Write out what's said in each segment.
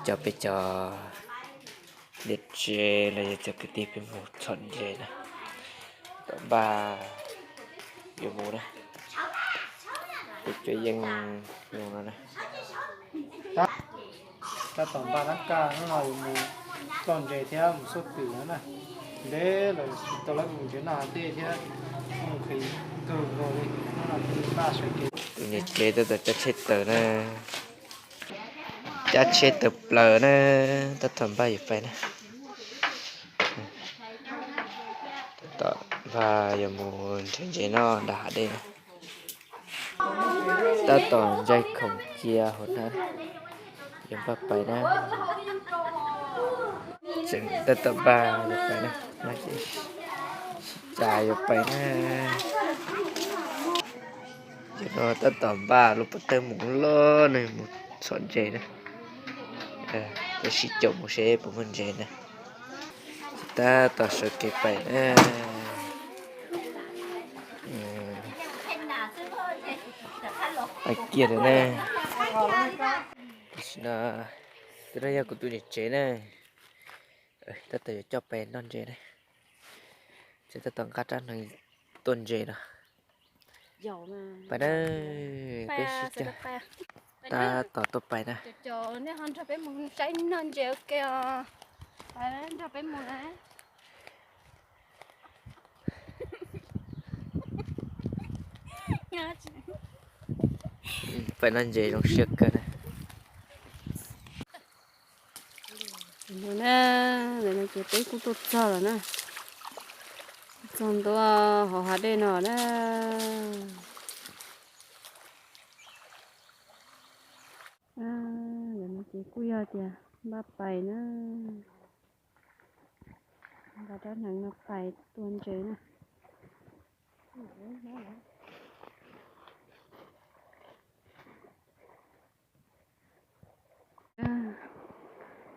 coj peb cov niam tsev los yog cov kwv tij peb mus txhom ntses na. Tom npaj yuav mus na, peb cov yeej zoo no na. Tab tom npaj dab kaj hnub no yuav mus txhom ntses thiab mus xub twm na. Ntev lawm tsis tau lawv mus ntses noj hav dej thiab, mus nqhis kawg nkaus li. Hnub no kuv npaj sawv kev. Tus niam tsev tab tom cab tsheb taws na, cab tsheb taws plaws na, tab tom npaj yuav pais na. Tab tom npaj yuav mus nrhiav ntses noj nram hav dej na. Tab tom ntsais khoom cia hauv na, yuav npaj pais na. Tseem tab tom npaj yuav pais na, no ces sib cav yuav pais na. Ces no tab tom npaj lub pob tawb mus loj no mus txhom ntses na. Tab sis caum mus seb puas muaj ntses na. Tab tom sawv kev pais na. Pais kiag lawm na. Tam sim no tus no yog kuv tus niam tsev na. Tab tom yuav coj pais noj ntses na. Ces tab tom nqa rab hneev tua ntses no. Pais na, peb sib cav. Tab tom tuaj pais na. Nej ho nrog peb mus saib noj ntses ua ke os. Nrog peb mus na. Pais noj ntses zoo siab kawg na. No na, ntawm no ces peb kuj tuaj txog lawm na. Txog ntua hauv hav dej no na. Ntawm no ces kuj yog tias npaj pais na. Nqa rab hneev no pais tua ntses na.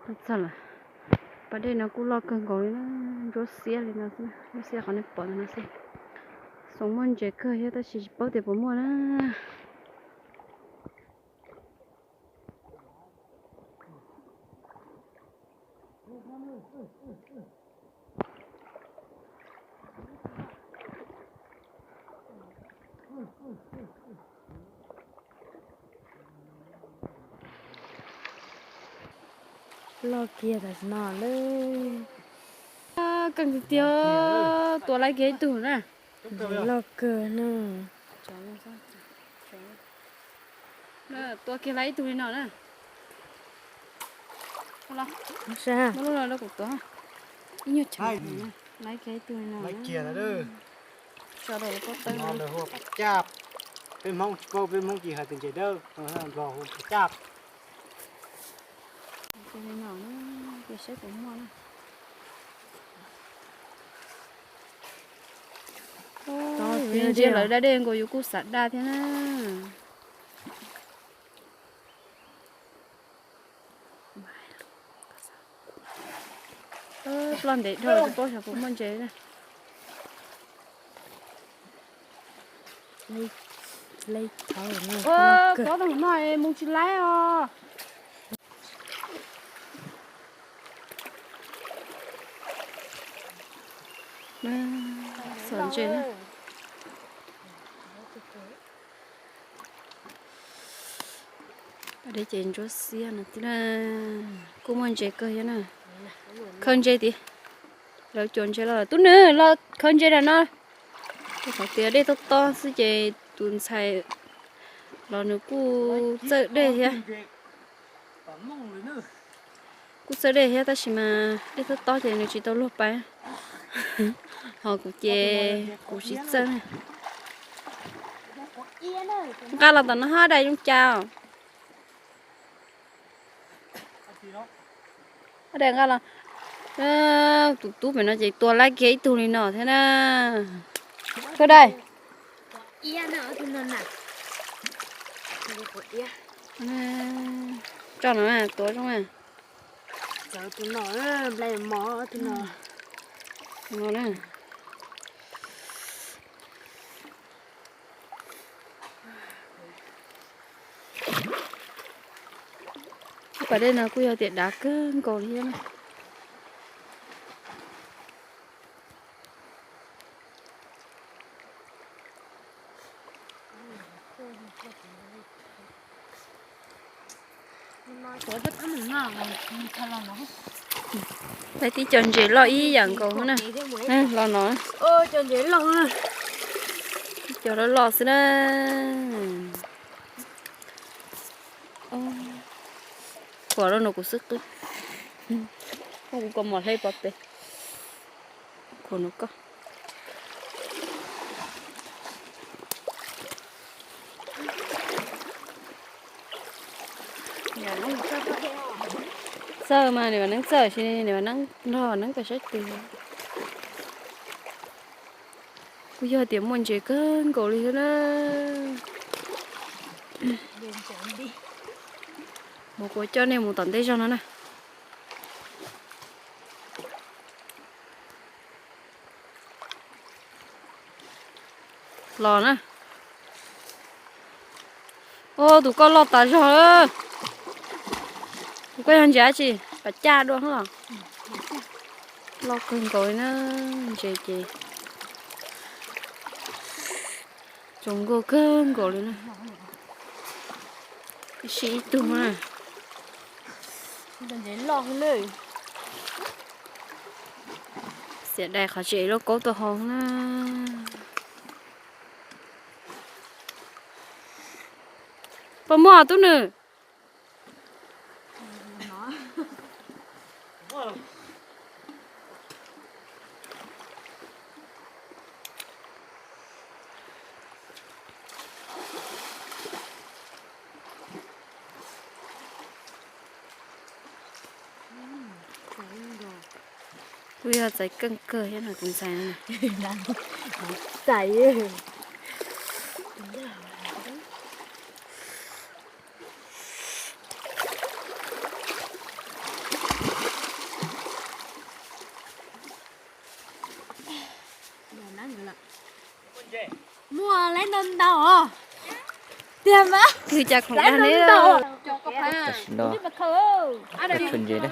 Tuaj txog lawm. Pas dej no kuj loj kawg nkaus li na, ntsuab xiab li no xwb, ntsuab xiab qhov nej pom ntawm no xwb. Xoom muaj ntses kawg thiab tab sis tsis paub tias puas muaj na. Loj kiag tam sim no lawm. Keej tiag tiag, tua laib kiag ib tug na. Loj kawg na. Tua kiag laib ib tug li no na. Muab lub no rau kuv tua. Ib nyuag chaw, laib kiag ib tug li no. Tso rau lub pob tawb no. Peb Hmoob tsis paub, peb Hmoob ces hais tias ntses dawb, Nplog hu qhov caj. Saib puas muaj na. Ntsia lawv da dej nkaus yus kuj xav da thiab na. Ploj ntev dhau tsis paub xyov puas muaj ntses na. Ua, tua tau no mus tsis laib os. Xom ntses na. Dej ces ntsuab xiab no tib na. Kuj muaj ntses kawg thiab na. Khaws ntses tid. Lawv cuam ntses los, tub nws los khaws ntses nram no. Rau qhov tias dej tob tob xwb ces tus ntxhais los nws kuj txawj dej thiab. Kuj txawj dej thiab tab sis mas dej tob tob ces nws tsis tau luag pais. Ho kuv ces kuv tsis txawj na. Nqa los tom no ho dai zoo cas. Dai nqa los. Tus tub pem no ces tua laib kiag ib tug li no thiab na. Koj dai. Tso no tuav zoo na. Txawv tus no, nplai mos tus no. No na. Pas dej no kuj yog tias dav kawg nkaus li thiab na. Lawv tib co ntses loj ib yam nkaus na. Los no, tib co loj loj xwb na. Khuam rau no kuv xwb qwb. Kuv kua muag hle pov pes. Khuam no koj. Txawj mas, niam Vam Neeb txawj, sis niam Vam Neeb nrog Vam Neeb pais saib twg. Kuj yog tias muaj ntses kawg nkaus li thiab na. Mus kuv coj nej mus tom ntej zog no na. Los na. Ua tus koj loj tas zog lawm. Tus koj yog ntses dab tsi? Pas caj dua los? Loj kawg nkaus li na. Ntses ces tsaus nkuaj kawg nkaus li na. Ib sij ib tug na. Xiam dais qhov tseem loj kaub tuaj hau na. Puas muaj tub nws? Kuj yog txais keej kawg thiab no tus ntxhais no. Txais. Muaj lawv ntau ntau os. Tiag mas. Twb cas khoom dag ne. Tam sim no peb tshuav ntses na.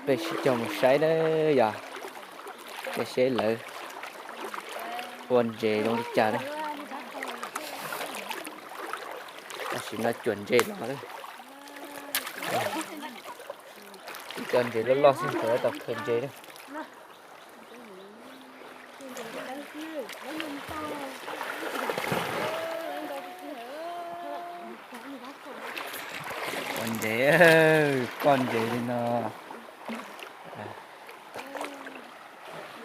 Peb sib cog mus saib na yog, saib seb lawv ua ntses zoo li cas na. Tam sim no cuam ntses los na. Cov ntses loj loj xwb, thaum lawv tau khaws ntses na. Ua ntses, koj ntses li no.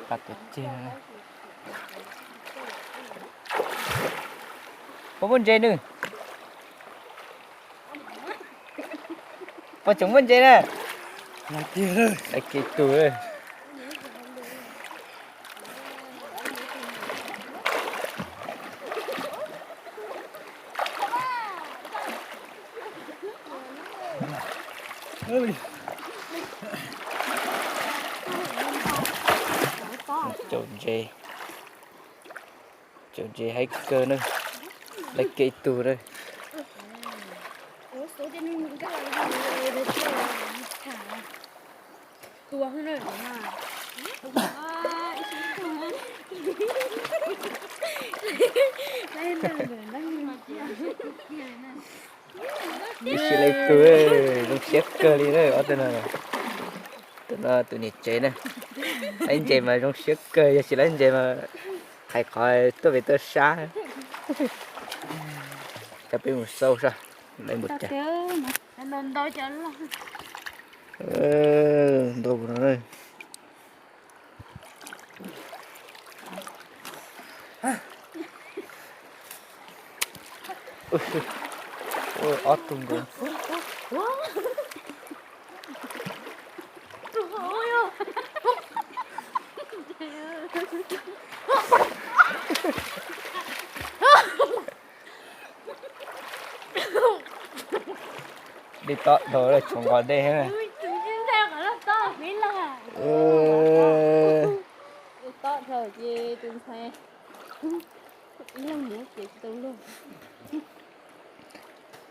Pab tuav ceg. Puas muaj ntses nws? Puas tseem muaj ntses na? Lawv kev tug. Caum ntses, caum ntses haib kawg na, lawv kev tug na. Ib sim lawv tug, zoo siab kawg li na ob tug no. Tus no tus niam tsev na, saib ntses mas zoo siab kawg, yog tsis lawv ntses mas hais qhov tuaj pem tuaj sab. Cov peb mus xauj saib lawv mus cas. Ntau no. Ob tug nkaus. Dej tob dhau lawm, tsaus nqos dej thiab. Tob dhau ces tus ntxhais ib leeg mus ces tsis tau luag.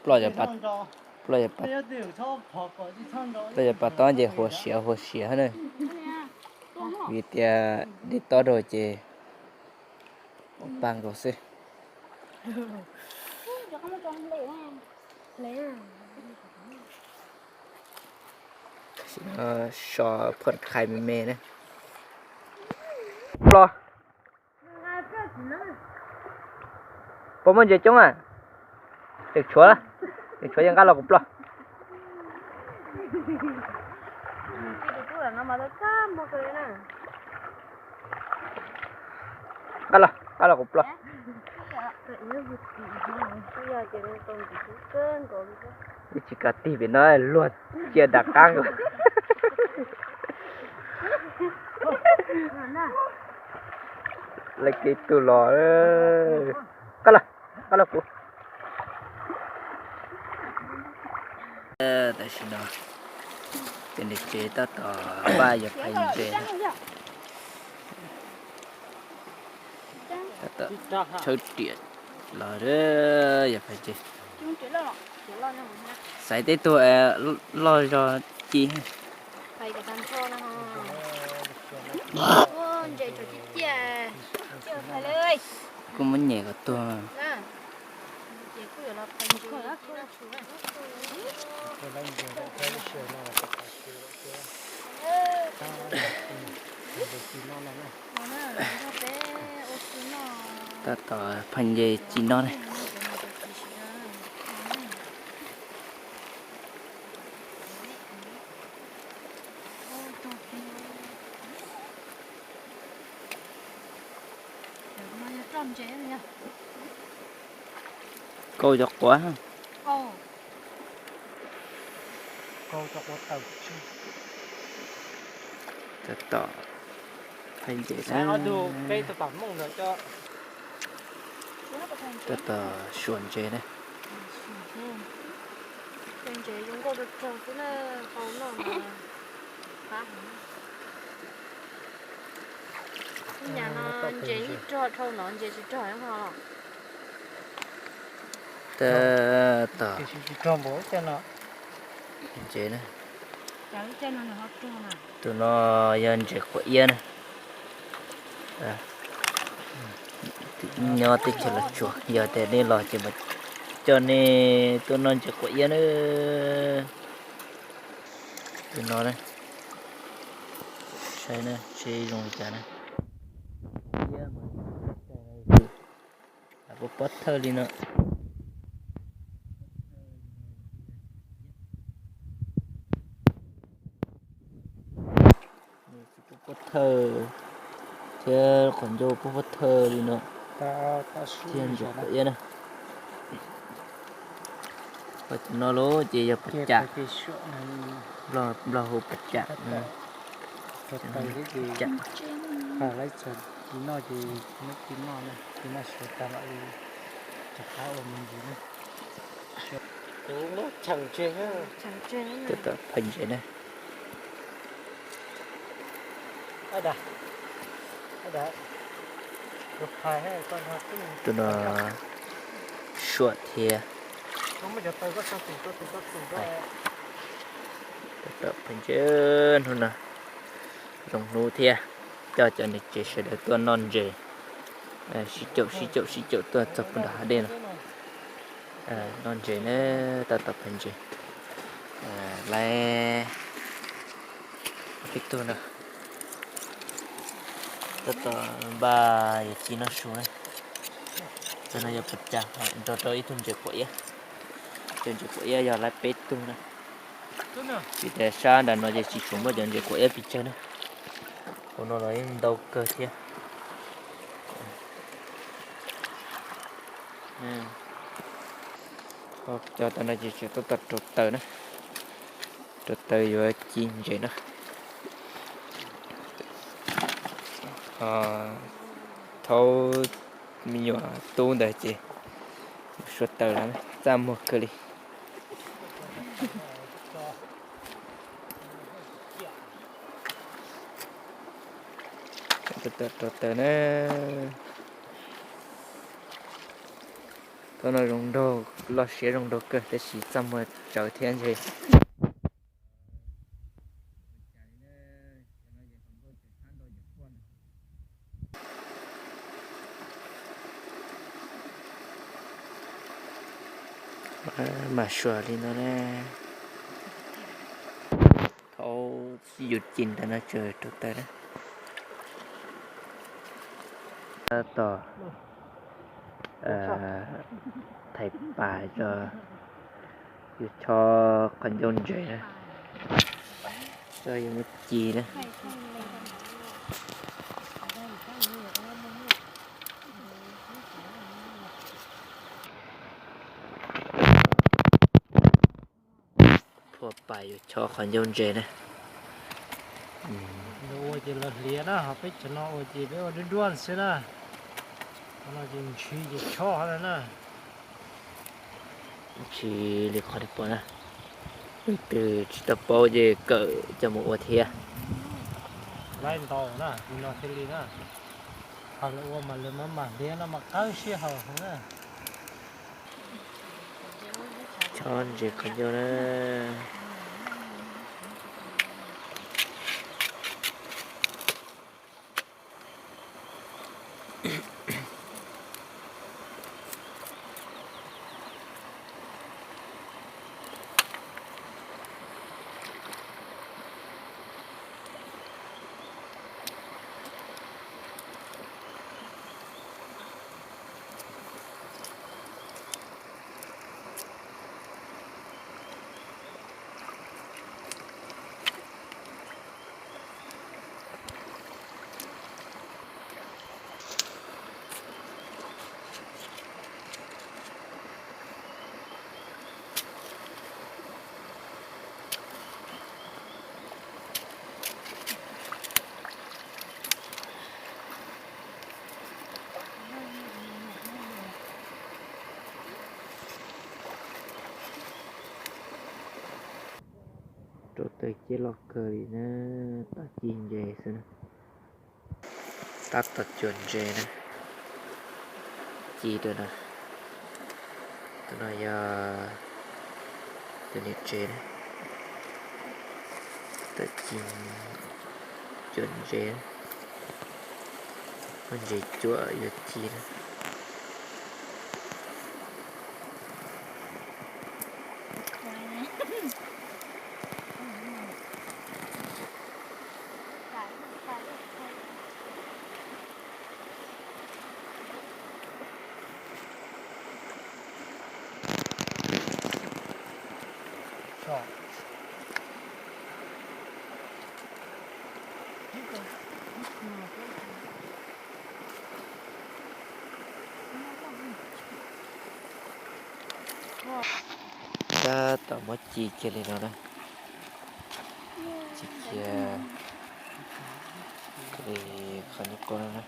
Ploj, ploj cov pas tob ces huas siav huas siav na. Vim tias dej tob rau ces pag nkaus xwb. So phom khai me me na. Ploj. Puas muaj ntses coob a? Tseem tshuav, tseem tshuav, yog nqa los kuv ploj. Nqa los, nqa los kuv ploj. Ib tsis kav tig pem no luag cia nram qab nkaus. Leej tib tug los, nqa los, nqa los kuv. Tam sim no ces niam tsev tab tom npaj yuav phais ntses, tab tom tshawb riam los yuav phais ntses. Xaiv tej tug loj zog ci. Kuj muab nyem kom tuag. Tab tom phais ntses ci no ne. Kau cov quav. Tab tom phais ntses na. Tab tom suav ntses na. Ntses ib rog dhau no ntses tsis rog. Tab tom ntses na. Tus no yog ntses quav iab na. Nyob teb chaws Los Tsuas, yog tias nej los ces mam coj nej tuaj noj ntses quav iab na. Tus no na, saib na, saib zoo li cas na. Pob pob thawj li no. Pob pob thawj thiab qhov ncauj pob pob thawj li no thiab ntses quav iab na. Tus no los ces yog pas cam, Nplog hu pas cam. Tab tom phais ntses na. Tus no suam thiab. Tab tom phais ntses hnub no, zoo hnub thiab, coj cov niam tsev sawv daws tuaj noj ntses, sib caum sib caum sib caum tuaj txog puag nram hav dej no. Noj ntses na, tab tom phais ntses. Laib peb tug no tab tom npaj yuav ci noj su na. Tus no yog pas cam nrog rau ib tug ntses quav iab. Tus ntses quav iab yog laib peb tug na. Vim tias sab nram no ces tsis tshua muaj cov ntses quav iab pes tsawg na. Hauv no los yeej ntau kawg thiab. Cov tam no ces tseem tab tom rauv taws na, rauv taws yuav ci ntses na. Thaub me nyuam tub ntawd ces suav taws lawm, txaj muag kawg li. Tab tom rauv taws na. Tau no zoo nraug, loj siab zoo nraug kawg, tab sis txaj muag tsawv thiab ntshe. Mas suav li no na. Thaum yus ci ntawm no tsuas rau tawm na. Tab tom thaiv pas rau yus cho qhov ncauj ntses na, coj yus mus ci na. Phua pas yus cho qhov ncauj ntses na. Ua ces los hlias na, ho peb cov no ua ces peb ua nruab nruab xwb na. Qhov no ces ntshis ces cho na. Ntshis li qhov nej pom na. Leej twg tsis tau paub ces kawm coj mus ua thiab. Laib ntau na, li no thiaj li na. Ho lawv ua mas lawv mam mam hlias no mas qawb sij hawm heev na. Chob ntses qhov ncauj na. Rau tawm ciaj loj kawg li na, tab ci ntses xwb na. Tab tom cuam ntses na, ci rau na. Tus no yog tus niam tsev na, tab ci cuam ntses, muaj ntses cuam yuav ci na. Tab tom muab ci kiag li no na. Ci kiag li qhov nyuj qub no na.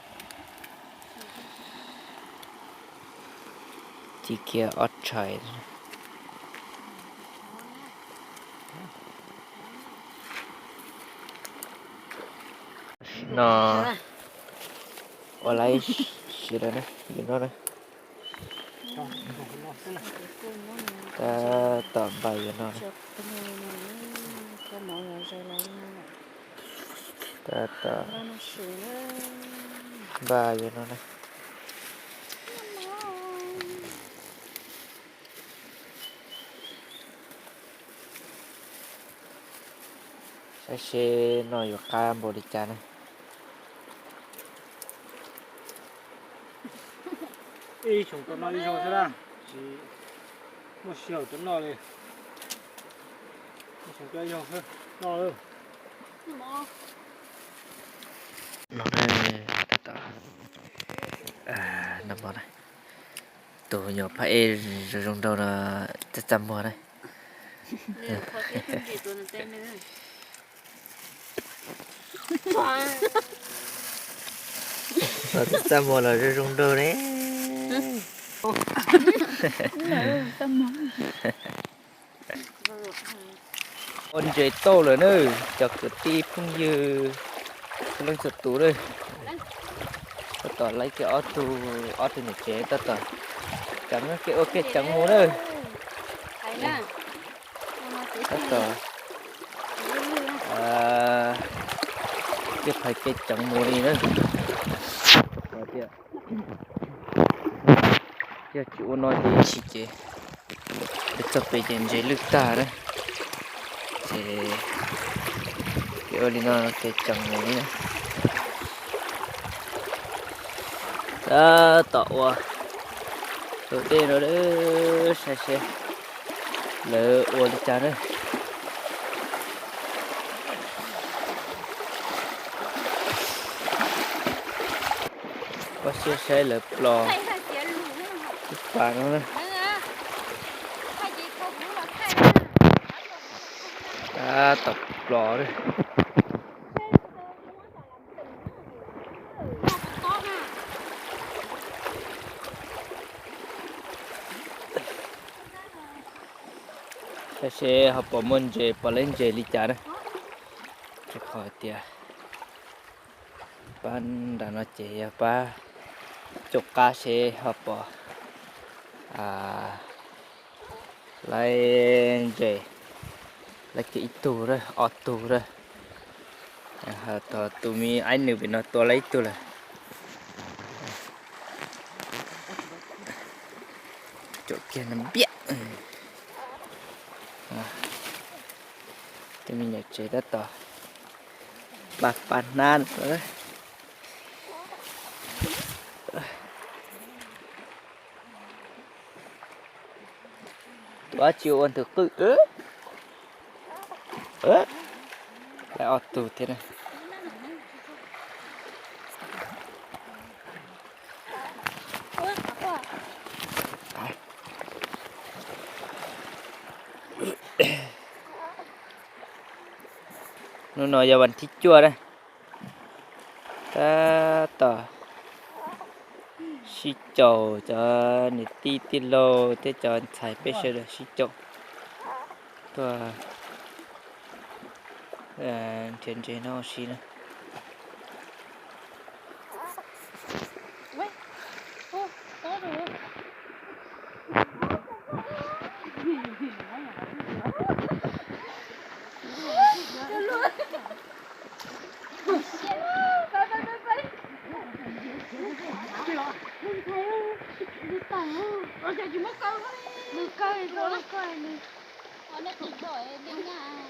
Ci kiag ob tshais. No ua laib sis lawm na, yus no na. Tab tom npaj yus no na. Tab tom npaj yus no na. Saib seb noj yuav qab npaum li cas na. Ib xyoos tau noj ib zaug xwb na, tsis muaj sij hawm tau noj li. Ib xyoos tau ib zaug xwb, noj lawm. No na, tab tom, no na, tus nyuam phab ej zoo zoo nraug no, txaj txaj muag na. Txaj txaj muag los zoo zoo nraug ne. Ua ntses tau lawm na, cov kwv tij phooj ywg txhua leej txhua tus na. Tab tom laib kiag ob tug, ob tug niam tsev tab tom Tseev, kev ua kev tseev mus na. Tab tom kev phais kev tseev mus li na. Tias yog tsis ua no ces ib sim ces txog pem ces ntses lwj tag na. Ces kev ua li no kev tseev mus li na. Tab tom ua tus dej no, saib seb lawv ua li cas na. Koj siab saib lawv plos tus pas no na. Tab tom plos. Saib seb ho pom muaj ntses, pom lawv ntses li cas na. Rau qhov tias pab nram no ces yog pab caum qab seb ho pom lawv ntses, lawv kiag ib tug, ob tug lawm. Ho tus me aib nws pem no tua lawv ib tug lawm. Caum kiag no npiaj. Tej me nyuam tsev tab tom pab pab hnab. Tus dab tsi ua ntawm qwj? Lawv ob tug thiab na. Hnub no yog vas thib cuaj na. Tab tom sib caum, cov niam tij tij laug thiab cov ntxhais peb sawv daws sib caum tuaj nrhiav ntses noj ua si na.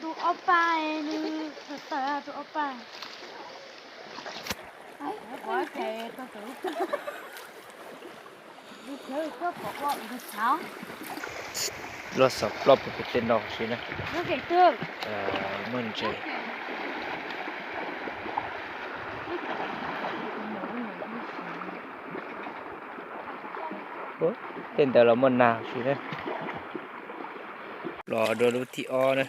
Tus ob pab, nws tawm tawm tus ob pab. Luag xov ploj pem tej no si na. Muaj ntses. Tej ntawd los muaj nag si na. Los dua lub thib ob na.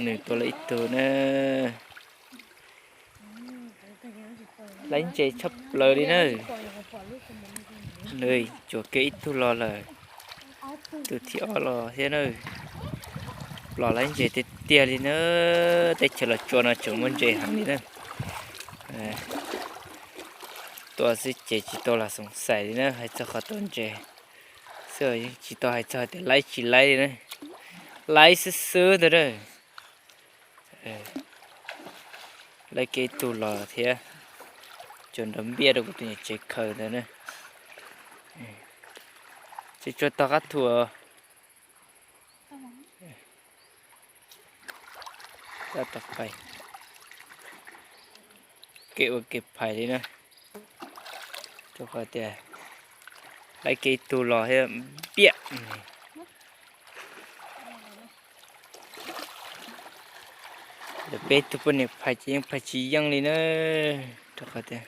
Nws tua lawv ib tug na. Laiv ntses tshaj plaws li na. Nws cuam kiag ib tug los lawm. Tus thib ob los thiab na. Plos laiv ntses tiag tiag li na. Teb chaws Los Tsuas no tseem muaj ntses heev li na. Tua xwb ces tsis tau los xoom xais li na, hais txog qhov tua ntses xwb, yeej tsis tau hais txog tias laiv tsis laiv li na. Laiv xwb xwb ntag na. Laiv kiag ib tug los thiab, tsuas nrov npiaj rau kuv tus niam tsev khaws ntawd na. Tseem tshuav tog qab thu. Tab tom pais kev ua kev phais li na. Rau qhov tias laiv kiag ib tug los thiab npiaj. Lawv peb tug poj niam phais ces yeej phais tsis yeej li na. Rau qhov tias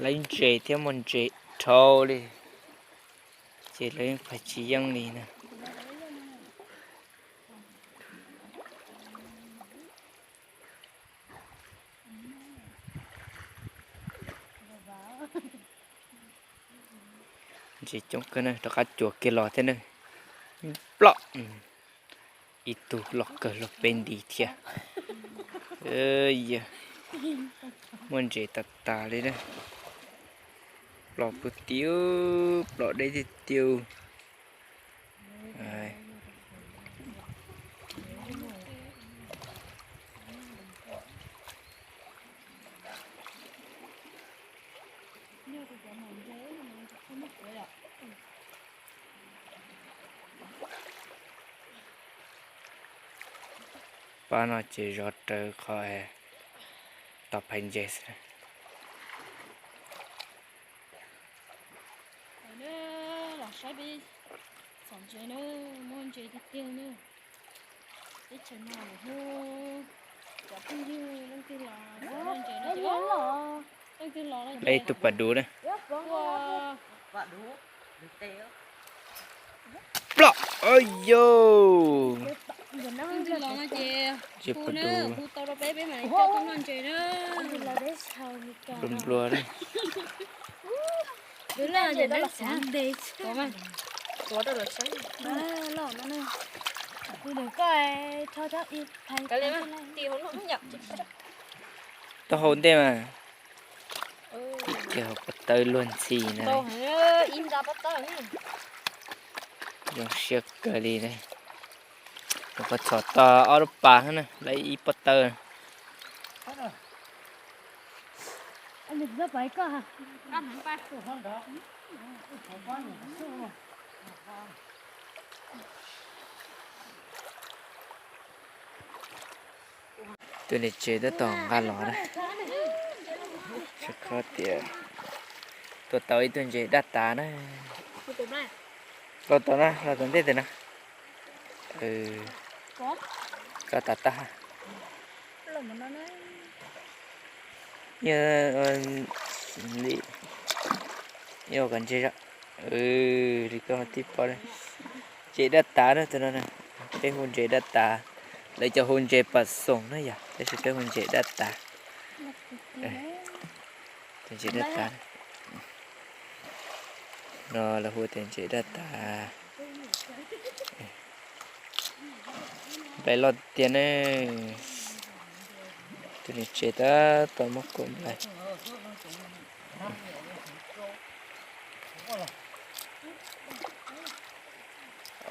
laiv ntses thiab muaj ntses dhau li, ces lawv yeej phais tsis yeej li na. Ntses coob kawg na, rov qab cuam kiag los thiab na. Ploj, ib tug loj kawg luag peb nti thiab. Yog Muaj ntses tas tas li na. Plom puag tim, plom deb tiag tiag. Pab no ces zov rawv qhov tau phais ntses xwb. Los saib peb txhom ntses na, muaj ntses tiag tiag na. Teb chaws no hu, cov phooj ywg leej twg los, leej twg los, leej twg los, ib tug pas dub na. Plom, yog leej twg los no ces hu na, hu tau rau peb, peb mam li coj tuaj noj ntses na. Nplua nplua na. Taub hau ntej mas. Ces hauv pob tawb luag ntxhi na. Zoo siab kawg li na. Kuv txhom tau ob lub pas na, lawv ib pob tawb. Tus niam tsev tab tom nqa los na. Tsis khob tias tua tau ib tug ntses daj tas na. Los tom na, los tom ntej tus na. Koj tas tas. Ua kom ntse, li koj tib pob. Ntses daj tas na tus no na. Peb hu ntses daj tas, lawv cov hu ntses pas xoom na yog, tab sis peb hu ntses daj tas. Tus ntses daj tas no lawv hu tias ntses daj tas. Nplai loj tiag ne. Tus niam tsev tab tom muab kuam nplai.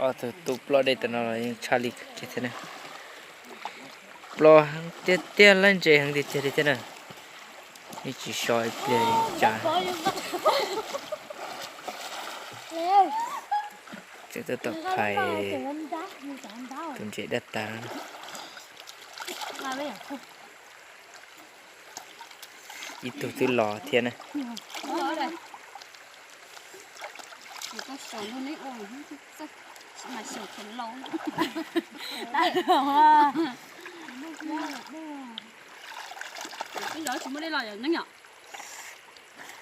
Ob tug tub plob dej tam no los yeej tshaj li thiab na. Plob heev tiag tiag, lab ntses heev tiag tiag li thiab na. Yeej tsis so ib pliag li cas. Tseem tab tom phais tus ntses daj tas no. Ib tug twb los thiab na.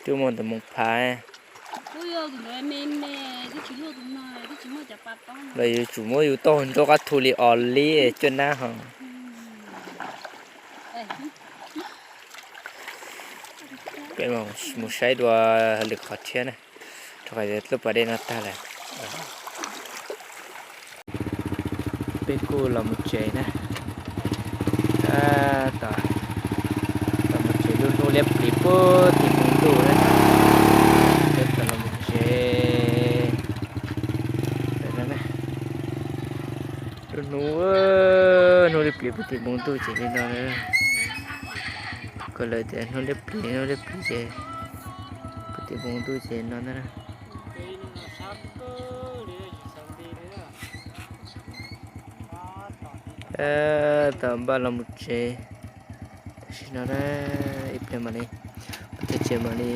Twb muaj tus moo phav. Los yus tsum muab yus taub hau nrov qab thu li os li cuaj nab ho. Peb mus saib dua lwm qhov tshiab na, rau qhov lub pas dej no tag lawm. Peb kuj los mus tsev na. Tab tom los mus tsev, lub hnub liab pliv puag tim npoo ntuj na. Peb tau los mus tsev. Lub hnub, hnub liab pliv puag tim npoo ntuj ces li no na. Koj lawv tias hnub liab pliv, hnub liab pliv ces puag tim npoo ntuj ces no ntag na. Tab tom npaj los mus tsev. Tam sim no na, ib pliag mam li, peb txog tsev mam li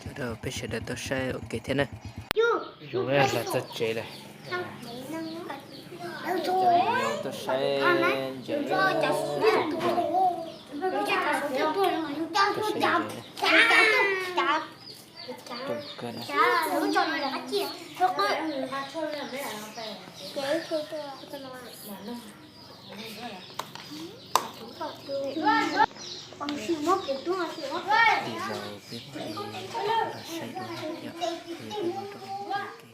coj rau peb sawv daws tau saib ua ke thiab na. Los txog tsev lawm. Coj yus tuaj saib ntses. Tuaj saib ntses. Tus kawg na. Tig zaum peb mam li los saib dua yom, peb mam rov qab mus ua ke.